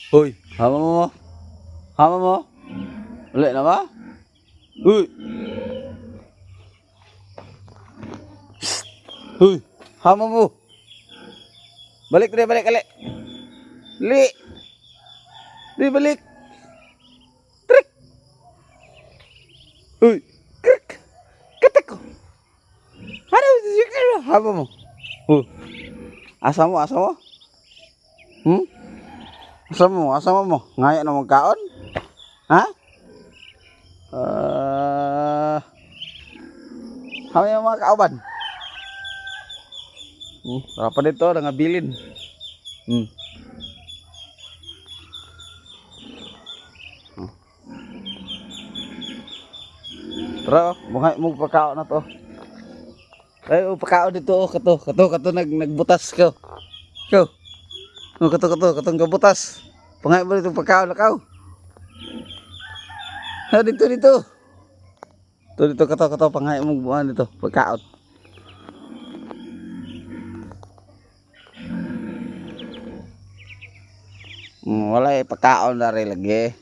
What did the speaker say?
Hoy, hama mo. Hama mo. Uli na ba? Uy. Psst. Uy, hama mo. Balik dre, balik ali. Li. Di balik. Trik. Uy, krik. Katak ko. Ano? Hama mo. Oh. Asa mo, asa mo? Asa mo, asa mo? Ngaya na mong kaon? Ha? Ah. Kami ang mga kauban. Tara pa dito, nangabilin. Tara, oh, mga mo pagkaon na to. Ay, oh, pagkaon dito, oh, kato, kato, kato, nagbutas ko. Ko. Oh, kato, kato, katong kabutas. Pangay mo dito pagkaon na kao. Ha, dito, dito. Dito, dito, kato, kato, pangay mo buwan dito, pagkaon. Wala eh, pagkaon na rin lagi.